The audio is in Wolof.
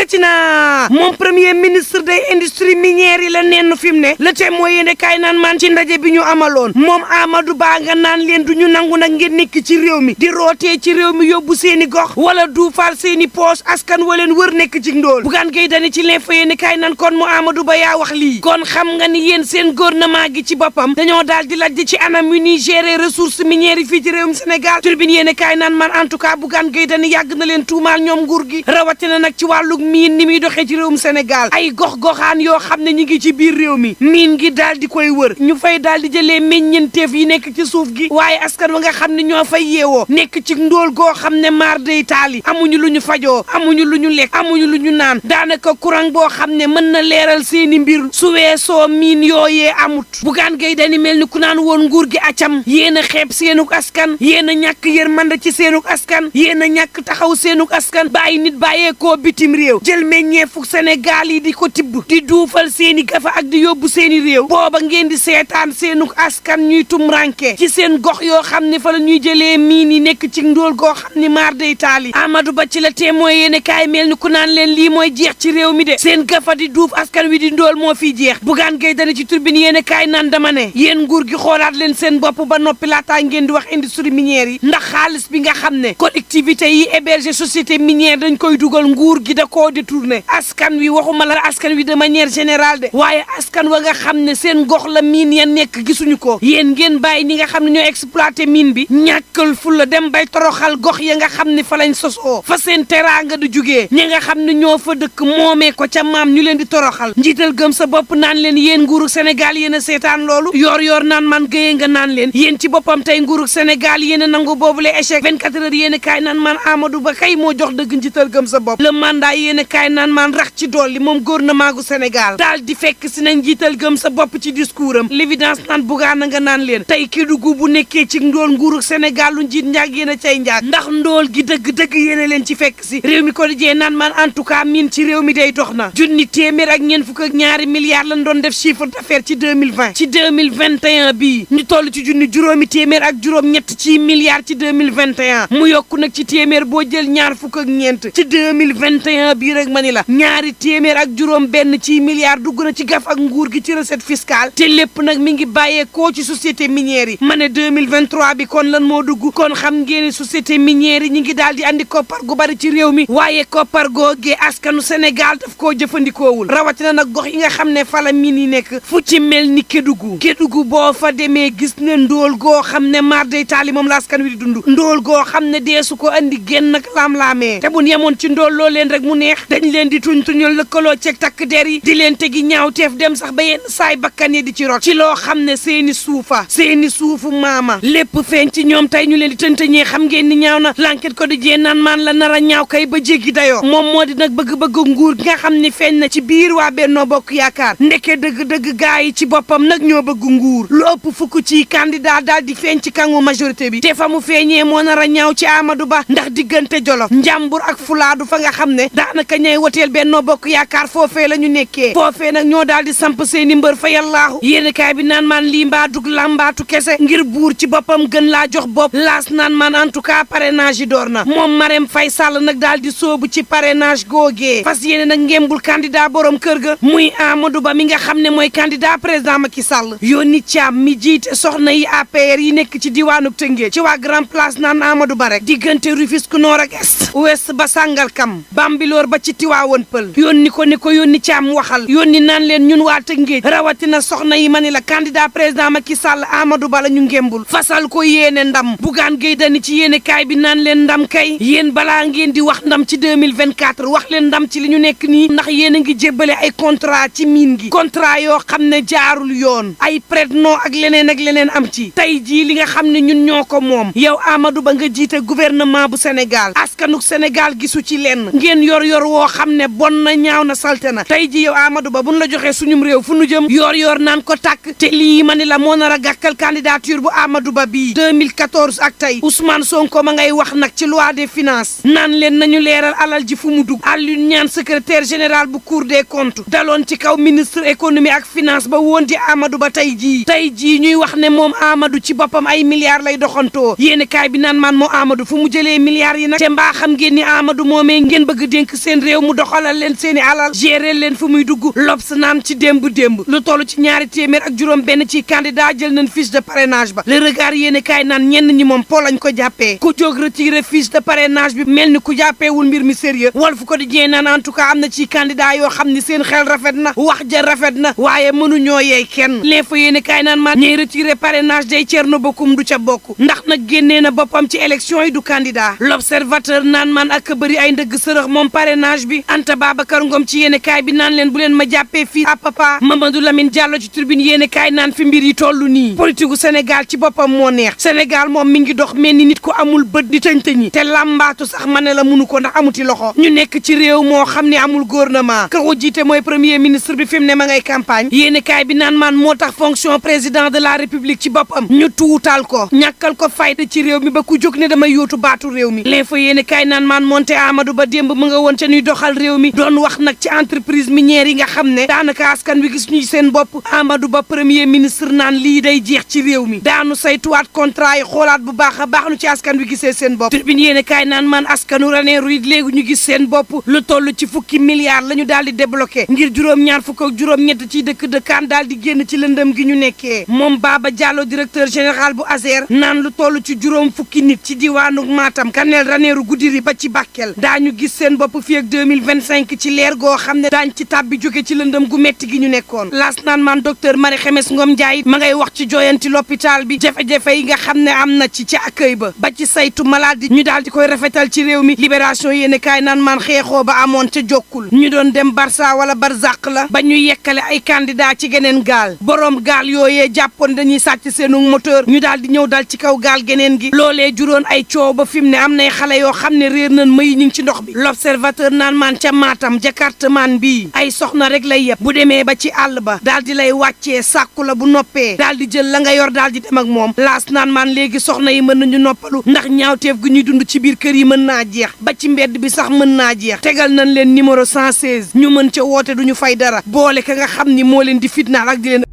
dikkati na moom premier ministre des industries minières yi la nenn fi mu ne le Témoin yéene kaay naan maan ci ndaje bi ñu amaloon moom Amadou Ba nga naan leen du ñu nangu nag ngeen nekk ci réew mi di rootee ci réew mi yóbbu seeni gox wala duufal seeni poos askan waleen wër nekk ci ndóol Bougane Gueye Dany ci l'info yéene kaay naan kon mu Amadou Ba yaa wax lii kon xam nga ni yéen seen gouvernement gi ci boppam dañoo daal di lajj ci anam yu ñuy gérer ressources minières yi fii ci réewum Sénégal Tribune yéene kaay naan man en tout cas Bougane Gueye Dany yàgg na leen tuumaal ñoom nguur gi rawatina nag ci wàllug miin ni muy doxee ci réewum Sénégal ay gox-goxaan yoo xam ne ñi ngi ci biir réew mi miin gi daal di koy wër ñu fay daal di jëlee meññeenteef yi nekk ci suuf gi waaye askan wa nga xam ne ñoo fay yeewoo nekk ci ndóol goo xam ne maar day taali amuñu lu ñu fajoo amuñu lu ñu lekk amuñu lu ñu naan daanaka courant boo xam ne mën na leeral seeni mbir su weesoo miin yooyee amut Bougane Gueye Dany mel ni ku naan woon nguur gi acam yéen a xeeb seenuk askan yéen a ñàkk yërmande ci seenuk askan yéen a ñàkk taxaw seenuk askan bàyyi nit bàyyeekoo bitim réew jël meññeefu Sénégal yi di ko tibb di duufal seeni gafa ak di yóbbu seeni réew booba ngeen di seetaan seenuk askan ñuy tumranke ci seen gox yoo xam ne fa la ñuy jëlee miin yi nekk ci ndóol goo xam ne maar day taali Amadou Ba ci la Témoin yéene kaay mel ni ku naan leen lii mooy jeex ci réew mi de seen gafa di duuf askan wi di ndóol moo fiy jeex Bougane Gueye Dany ci Tribune yéene kaay naan dama ne yéen nguur gi xoolaat leen seen bopp ba noppi laataa ngeen di wax industrie minière yi ndax xaalis bi nga xam ne collectivité yi héberger société minière dañ koy dugal nguur gi da koo détourné askan wi waxuma la askan wi de manière générale de waaye askan wa nga xam ne seen gox la miin ya nekk gisuñu ko yéen ngeen bàyyi ñi nga xam ne ñoo exploité mine bi ñàkkal fu la dem bay toroxal gox ya nga xam ne fa lañ sosoo fa seen teraanga di jugee ñi nga xam ne ñoo fa dëkk moomee ko ca maam ñu leen di toroxal njiital gëm sa bopp naan leen yéen nguurug Sénégal yéen a seetaan loolu yor naan man géyee nga naan leen yéen ci boppam tey nguurug Sénégal yéen a nangu boobu le échec 24 heures yéen a kaay naan man Amadou Ba kay moo jox dëgg njiital gëm sa bopp le mandat yéen a kaay naan man rax ci dolli moom gouvernement gu Sénégal daal di fekk si nañ njiital gëm sa bopp ci discours am l'évidence naan Bougane nga naan leen tey Kédougou bu nekkee ci ndool nguurug Sénégal lu njiit njaag yéen a cay njaag ndax ndool gi dëgg-dëgg yéen a leen ci fekk si réew mi ko dijee naan man en tout cas miin ci réew mi day dox na junni téeméer ak ñeent fukk ak ñaari milliards lañ doon def chiffre d'affaires ci 2020 ci 2021 bii ñu toll ci junni juróomi téeméer ak juróom ñett ci milliards ci 2021 mu yokku nag ci téeméer boo jël ñaar fukk ak ñeent ci 2021 bii rek ma ni la ñaari téeméer ak juróom benn ci milliards dugg na ci gaf ak nguur gi ci recette fiscale te lépp nag mi ngi bàyyeekoo ci société minière yi ma ne 2023 bi kon lan moo dugg kon xam ngeen société minière yi ñi ngi daal di andi koppar gu bari ci réew mi waaye koppar googee askanu Sénégal daf koo jëfandikoowul rawatina nag gox yi nga xam ne fala min yi nekk fu ci mel ni Kédougou boo fa demee gis ne ndóol goo xam ne mar day taali moom la askan wi di dund ndóol goo xam ne deesu ko andi génn nag laam-laamee te buñ yemoon ci ndóol loo leen rek mu neex dañ leen di tuñal lëkkaloo ceeg takk der yi di leen tegi ñaaw teef dem sax ba yenn saay bakkan yi di ci rot ci loo xam ne seeni suufu maama lépp feeñ ci ñoom tey ñu leen di tëntëñee xam ngeen ni ñaaw na l'enquête ko di jee naan maan la nar a ñaaw kay ba jéggi dayoo moom moo di nag bëgg-bëgg nguur gi nga xam ne feeñ na ci biir waa Benno Bokk Yaakaar ndeke dëgg-dëgg gaa yi ci boppam nag ñoo bëgg nguur lu ëpp fukk ci candidat daal di feeñ ci kangu majorité bi te fa mu feeñee moo nar a ñaaw ci Amadou Ba ndax diggante Jolof Njàmbur ak Fulaadu fa nga xam ne daanaka ñay woteel Benno Bokk Yaakaar foofee la ñu nekkee foofee nag ñoo daal di samp seeni mbër fa yàllaahu yéen kaay bi naan maan lii mbaatug làmbaatu kese ngir buur ci boppam gën laa jox bopp laas naan maan en tout cas parrainage yi door na moom Marème Faye Sall nag daal di soobu ci parrainage googee fas yéene nag ngembul candidat borom kër ga muy Amadou Ba mi nga xam ne mooy candidat président Macky Sall yónni Thiam mi jiite soxna yi APR yi nekk ci diwaanu Tëngéej ci waa Grand Place naan Amadou Ba rek diggante Rufisque Nord ak Est Ouest ba Sangalkam Bambilor ba ci Tiwaawoon Pël yónni ko yónni Thiam waxal yónni naan leen ñun waa Tëngéej rawatina soxna yi ma ni la candidat président Macky Sall Amadou Ba la ñu ngembul fasal ko yéene ndam Bougane Gueye Dany ci yéene kaay bi naan leen ndam kay yéen balaa ngeen di wax ndam ci 2024 wax leen ndam ci li ñu nekk nii ndax yéen a ngi jébbale ay contrat ci mine gi contrat yoo xam ne jaarul yoon ay prête-nom ak leneen am ci tey jii li nga xam ne ñun ñoo ko moom yow Amadou Ba nga jiite gouvernement bu Sénégal askanuk Sénégal gisu ci lenn ngeen yor woo xam ne bon na ñaaw na salte na tey jii yow Amadou Ba buñ la joxee suñum réew fu nu jëm yor naan ko tàkk te lii ma ni la moo nar a gàkkal candidature bu Amadou Ba bii 2014 ak tey Ousmane Sonko ma ngay wax nag ci loi des finances naan leen nañu leeral alal ji fu mu dugg Alioune Niane secrétaire général bu Cour des comptes daloon ci kaw ministre économie ak finance ba woon di Amadou Ba tey jii ñuy wax ne moom Amadou ci boppam ay milliards lay doxantoo yéeni kaay bi naan maan moo Amadou fu mu jëlee milliards yi nag te mbaa xam ngeen ni Amadou moomee ngeen bëgg dénk seen seen réew mu doxalal leen seeni alal gérer leen fu muy dugg L'Obs naan ci démb lu toll ci ñaari téeméer ak juróom benn ci candidat jël nañ fiche de parrainage ba Le Regard yéene kaay naan ñenn ñi moom po lañ ko jàppee ku jóg retiré fiche de parrainage bi mel ni ku jàppeewul mbir mi sérieux Walf Quotidien naan en tout cas am na ci candidat yoo xam ni seen xel rafet na wax ja rafet na waaye mënuñoo yeey kenn L'Info yéene kaay naan man ñey retiré parrainage day Thierno Bocoum du ca bokk ndax nag génnee na boppam ci élection yi du candidat L'Observateur naan man ak bëri ay ndëgg sërëx moom parrainage bi Anta Babacar Ngom ci yéene kaay bi naan leen bu leen ma jàppee fii à papa Mamadou Lamine Diallo ci Tribune yéene kaay naan fi mbir yi tollu nii politique gu Sénégal ci boppam moo neex Sénégal moom mi ngi dox mel ni nit ko amul bët di tëñ-tëñi te làmbaatu sax ma ne la munu ko ndax amuti loxo ñu nekk ci réew moo xam ne amul gouvernement ka ko jiite mooy premier ministre bi fi mu ne ma ngay campagne yéene kaay bi naan man moo tax fonction président de la république ci boppam ñu tuutal ko ñàkkal ko fayda ci réew mi ba ku jóg ne damay yóotu baatu réew mi L'Info yéene kaay naan man monte Amadou Ba démb mu nga woon ca ñuy doxal réew mi doon wax nag ci entreprise minière yi nga xam ne daanaka askan wi gis ñu seen bopp Amadou Ba premier ministre naan lii day jeex ci réew mi daanu saytuwaat contrat yi xoolaat bu baax a baax nu ci askan wi gisee seen bopp Tribune yéene kaay naan man askanu Ranérou it léegi ñu gis seen bopp lu toll ci fukki milliards la ñu daal di débloqué ngir juróom-ñaar fukk ak juróom-ñett ci dëkk dëkkaan daal di génn ci lëndëm gi ñu nekkee moom Baba Diallo directeur général bu ASER naan lu toll ci juróom fukki nit ci diwaanu Matam Kanel Ranérou Goudiri ba ci Bakel daañu gis seen bopp fii ak 2025 ci leer goo xam ne daañ ci tàbbi jóge ci lëndëm gu metti gi ñu nekkoon laas naan man docteur Marie Khemesse Ngom Ndiaye ma ngay wax ci joyanti l'hôpital bi jafe-jafe yi nga xam ne am na ci accueil ba ci saytu maladie ñu daal di koy rafetal ci réew mi libération yéene kaay naan man xeexoo ba amoon ca jokkul ñu doon dem Barça wala Barzak la ba ñu yekkale ay candidat ci geneen gaal boroom gaal yooyee jàppoon dañuy sàcc seenu moteur ñu daal di ñëw dal ci kaw gaal geneen gi loolee juróon ay coow ba fi mu ne am nay xale yoo xam ne réer nañ may ñu ngi ci ndox bi l'observateur naan man ca Matam jakartamaan bii ay soxna rek lay yeb bu demee ba ci àll ba daal di lay wàccee sàkku la bu noppee daal di jël la nga yor daal di dem ak moom laas naan man léegi soxna yi mën nañu noppalu ndax ñaawteef gu ñuy dund ci biir kër yi mën naa jeex ba ci mbedd bi sax mën naa jeex tegal nañ leen numéro 116 ñu mën ca woote duñu fay dara boole ka nga xam ni moo leen di fitnaal ak di leen